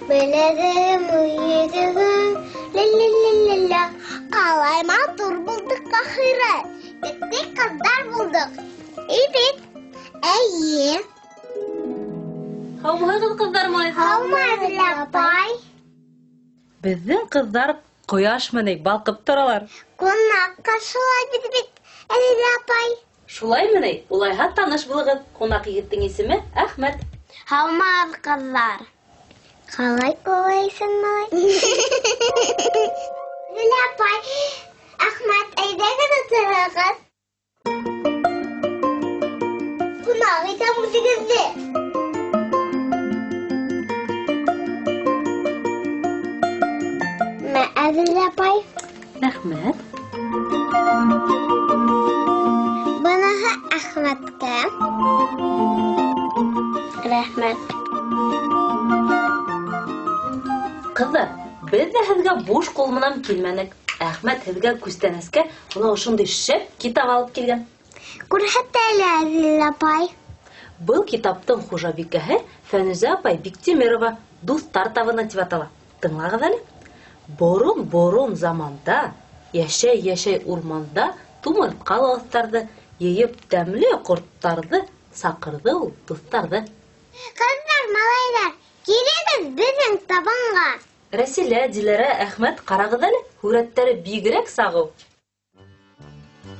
Беләҙегем, йөҙөгөм, ля-ля-ля-ля-ля. Ҡалай матур булдыҡ ахыры. Беҙ ҡыҙҙар булдыҡ. Бит. Эйе. Һаумыһығыҙ, ҡыҙҙар, малайҙар? Һаумы, Әҙилә апай. Беҙҙең ҡыҙҙар ҡояш менән балҡып торалар. Ҡунаҡ ҡаршылайбыҙ бит, Әҙилә апай. Шулаймы ни? Улайһа таныш булығыҙ. Ҡунаҡ егеттең исеме Әхмәт. Һаумыһығыҙ, ҡыҙҙар. Ҡалай уйлайһың, малай? Әҙилә апай, Әхмәт, әйҙәгеҙ ултырығыҙ. Ҡунаҡ итәм үҙегеҙҙе. Мә, Әҙилә апай. Рәхмәт. Быныһы Әхмәткә. Рәхмәт. Ҡыҙҙар, беҙ ҙә һеҙгә буш ҡул менән килмәнек. Әхмәт һеҙгә күстәнәскә бына ошондай шәп китап алып килгән. Күрһәт әле, Әҙилә апай. Был китаптың хужабикәһе Фәнүзә апай Биктимирова, Дуҫтар табыны тип атала. Тыңлағыҙ әле. Борон-борон заманда, йәшәй-йәшәй урманда тумыртҡа алыҫтарҙы, йыйып тәмле ҡорттарҙы саҡырҙы ул дуҫтарҙы. Ҡыҙҙар, малайҙар, килегеҙ беҙҙең табынға. Рәсилә, Диләрә, Әхмәт, ҡарағыҙ әле, һүрәттәре бигерәк сағыу.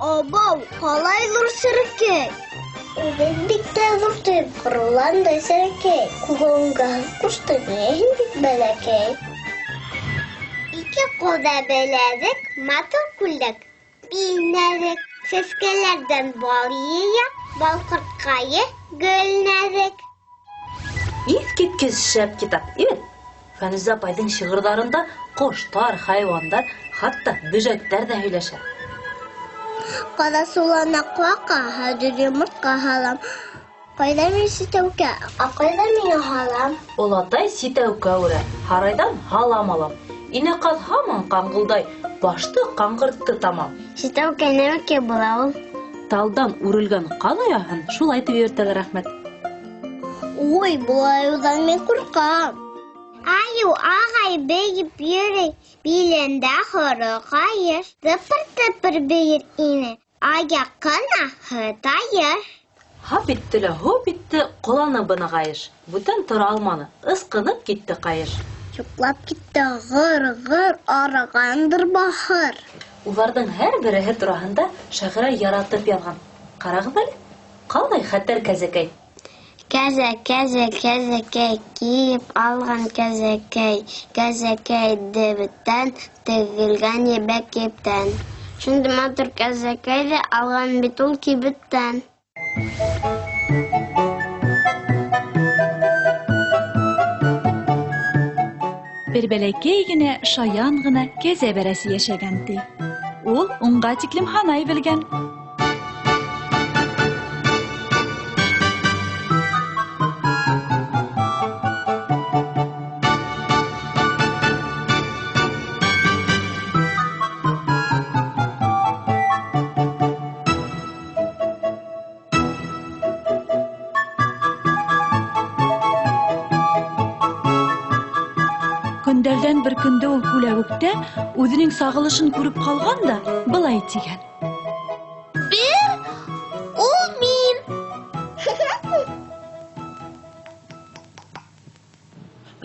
Абау, ҡалай ҙур серәкәй. Үҙе бик тә ҙур тип ғорурланды серәкәй. Күгәүеңгә һыҙ ҡушты, ниңә һин бик бәләкәй? Ике ҡулда беләҙек, матур күлдәк. Бил нәҙек, сәскәләрҙән бал йыя, бал ҡортҡайы гөл нәҙек. Иҫ киткес шәп китап, ибет. Фәнүзә апайҙың шиғырҙарында ҡоштар, хайуандар, хатта бөжәктәр ҙә һөйләшә. Ҡара сулана ҡуаҡҡа, хәҙер йомортҡа һалам. Ҡайҙа мин ситәүкә, ә ҡайҙа миңә һалам? Олатай ситәүкә үрә, һарайҙан һалам алам. Инә ҡаҙ һаман ҡаңғылдай, башты ҡаңғыртты тамам. Ситәүкә нәмәкәй була ул? Талдан үрелгән ҡаҙ ояһын шулай тип йөрөтәләр, Әхмәт. Уй, был айыуҙан мин ҡурҡам. Айыу ағай бейеп йөрөй, билендә һоро ҡайыш. Тыпыр-тыпыр бейер ине, аяҡ ҡына һытайыш. Һап итте лә һоп итте, ҡоланы быны ҡайыш. Бүтән тора алманы, ысҡынып китте ҡайыш. Йоҡлап китте ғыр-ғыр, арығандыр бахыр. Уларҙың һәр береһе тураһында шағирә яратып яҙған. Ҡарағыҙ әле, ҡалай хәтәр кәзәкәй. Кәзә, кәзә, кәзәкәй, кейеп алған кәзәкәй. Кәзәкәй дебеттән, тегелгән ебәк ептән. Шундай матур кәзәкәйҙе алған бит ул кибеттән. Бер бәләкәй генә, шаян ғына кәзә бәрәсе йәшәгән ти. Ул унға тиклем һанай белгән. Көндәрҙән бер көндө ул күләүектә үҙенең сағылышын күреп ҡалған да былай тигән. Бер ул мин.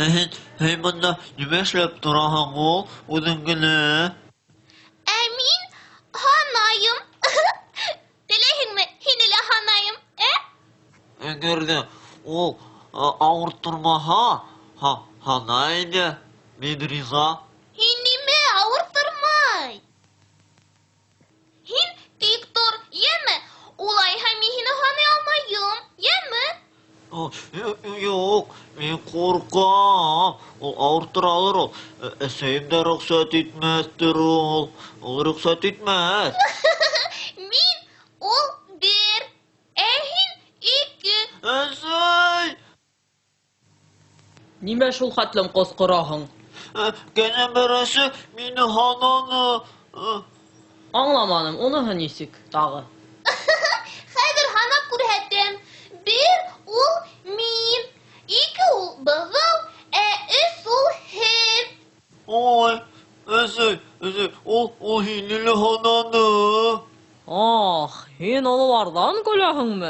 Ә һин бында нимә эшләп тораһың ул, үҙең генә? Ә мин һанайым. Теләйһеңме, һине лә һанайым, ә? Әгәр ҙә ул ауырттырмаһа, һанай инде. Мин риза. Һин нимә ауырттырмай? Һин тик тор, йәме? Улайһа мин һине һанай алмайым, йәме? Юҡ, мин ҡурҡам. Ул ауырттыралыр ул. Әсәйем дә рөхсәт итмәҫтер ул. Ул рөхсәт итмәҫ. Мин ул бер, ә һин ике. Әсәй! Нимә шул хәтлем ҡысҡыраһың? Кәзә бәрәсе мине һананы. Аңламаным, уныһы нисек тағы? Хәҙер һанап күрһәтәм. Бер ул мин, ике ул быҙау, ә өс ул Шуларҙан көләһеңме?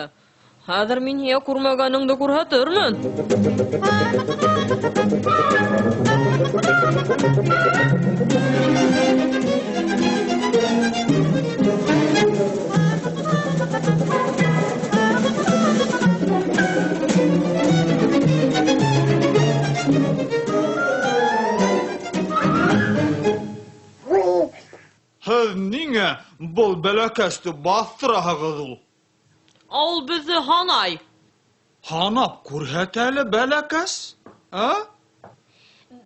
Хәҙер мин һиңә күрмәгәнеңде күрһәтермен. Һеҙ ниңә был бәләкәсте баҫтыраһығыҙ ул? Ул беҙҙе һанай. Һанап күрһәт әле, бәләкәс, ә?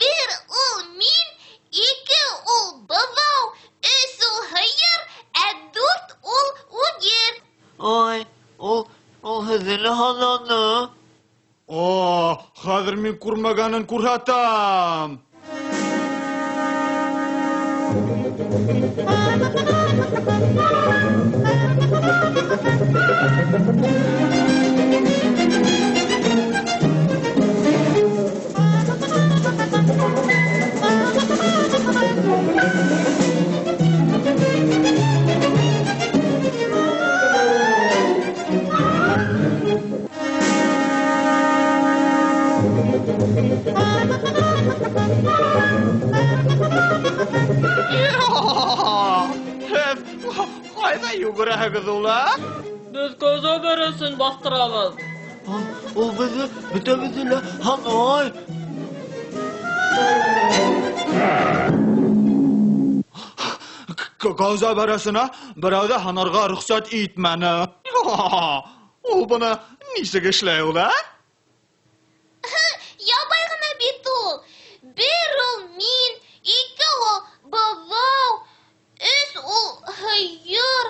Бер ул мин, ике ул быҙау, өс ул һыйыр, ә дүрт ул үгеҙ. Ай, ул һеҙҙе лә һананы. О, хәҙер мин күрмәгәнен күрһәтәм. Һеҙ ҡайҙа йүгерәһегеҙ ул, ә? Беҙ кәзә бәрәсен баҫтырабыҙ. Ул беҙҙе бөтәбеҙҙе лә һанай. Кәзә бәрәсенә берәү ҙә һанарға рөхсәт итмәне. Ул быны нисек эшләй ул, ә? Ябай ғына бит ул. Бер ул мин, ике ул быҙау, өс ул һыйыр,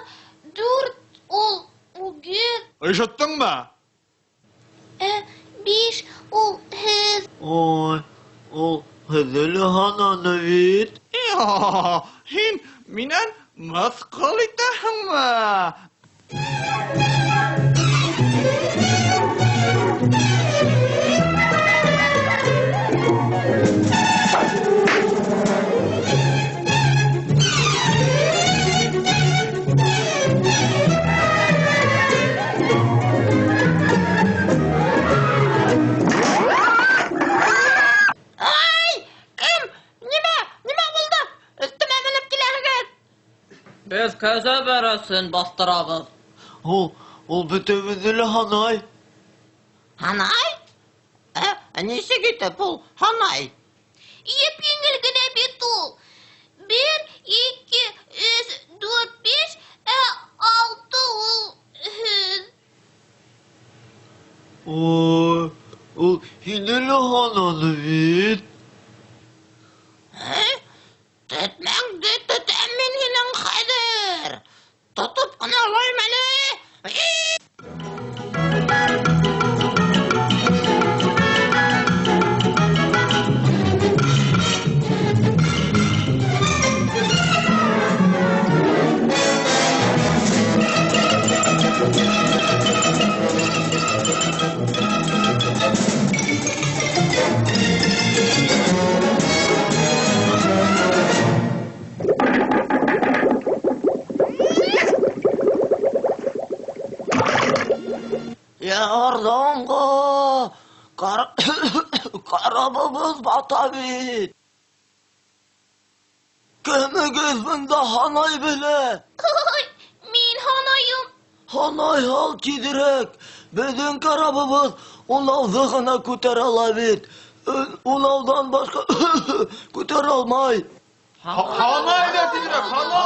дүрт ул үгеҙ. Ишеттеңме? Биш ул һеҙ. Ой, ул һеҙҙе лә һананы бит. Һин минән мыҫҡыл итәһеңме? Беҙ кәзә бәрәсен баҫтырабыҙ. Ул бөтәбеҙҙе лә һанай. Һанай? Нисек итеп ул һанай? Еп-еңел генә бит ул. Бер, ике, өс, дүрт, биш, алты ул һеҙ. Ой, ул һине лә һананы бит. Тетмәңде тетәм мин һинең хәҙер. Тотоп ҡына алайым әле. Ярҙамға! Карабыбыҙ бата бит! Кемегеҙ бында һанай белә? Ой, мин һанайым. Һанай һал тиҙерәк. Беҙҙең карабыбыҙ унауҙы ғына күтәрә ала бит. Унауҙан башҡа күтәрә алмай. Һанай ҙа тиҙерәк, һана!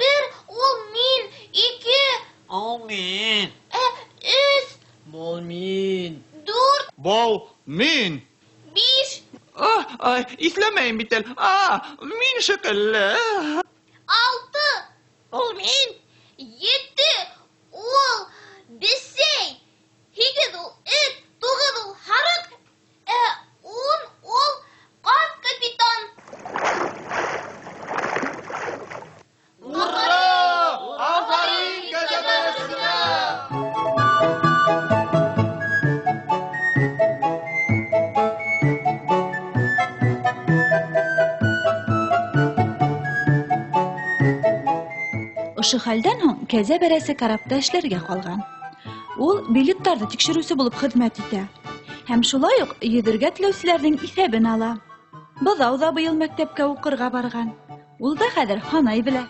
Бер ул мин, ике. Ул мин. Өс. Был мин. Дүрт. Был мин. Биш. Иҫләмәйем бит әле. Мин шикелле. Алты. Ул мин. Ете. Ул бесәй. Һигеҙ ул эт. Туғыҙ ул һарыҡ. Ун ул ҡарт капитан. Ура! Афарин кәзә бәрәсенә! Ошо хәлдән һуң кәзә бәрәсе карапта эшләргә ҡалған. Ул билеттарҙы тикшереүсе булып хеҙмәт итә. Һәм шулай уҡ йөҙөргә теләүселәрҙең иҫәбен ала. Быҙау ҙа быйыл мәктәпкә уҡырға барған. Ул да хәҙер һанай белә.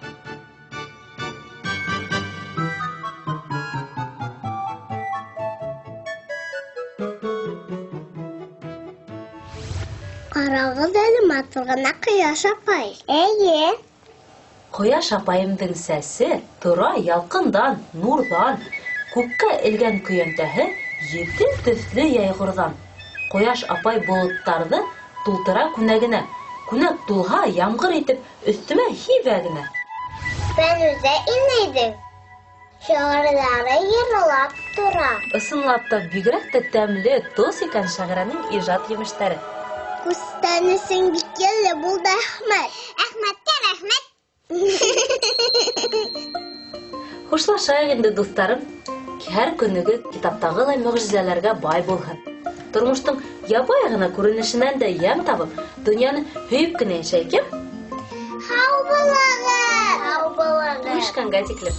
Ҡарағыҙ әле, матур ғына ҡояш апай. Эйе. Ҡояш апайымдың сәсе тора ялҡындан, нурҙан. Күккә элгән көйәнтәһе ете төҫлө йәйғорҙан. Ҡояш апай болоттарҙы тултыра күнәгенә. Күнәк тулһа, ямғыр итеп өҫтөмә һибә генә. Фәнүзә инәйҙең шиғырҙары йырлап тора. Ысынлап та, бигерәк тә тәмле тос икән шағирәнең ижад емештәре. Күстәнесең бик йәлле булды, Әхмәт. Әхмәткә рәхмәт. Хушлашайыҡ инде, дуҫтарым. Һәр көнөгөҙ китаптағылай мөғжизәләргә бай булһын. Тормоштоң ябай ғына күренешенән дә йәм табып, донъяны һөйөп кенә йәшәйек, йә? Һау булығыҙ! Һау булығыҙ! Күрешкәнгә тиклем.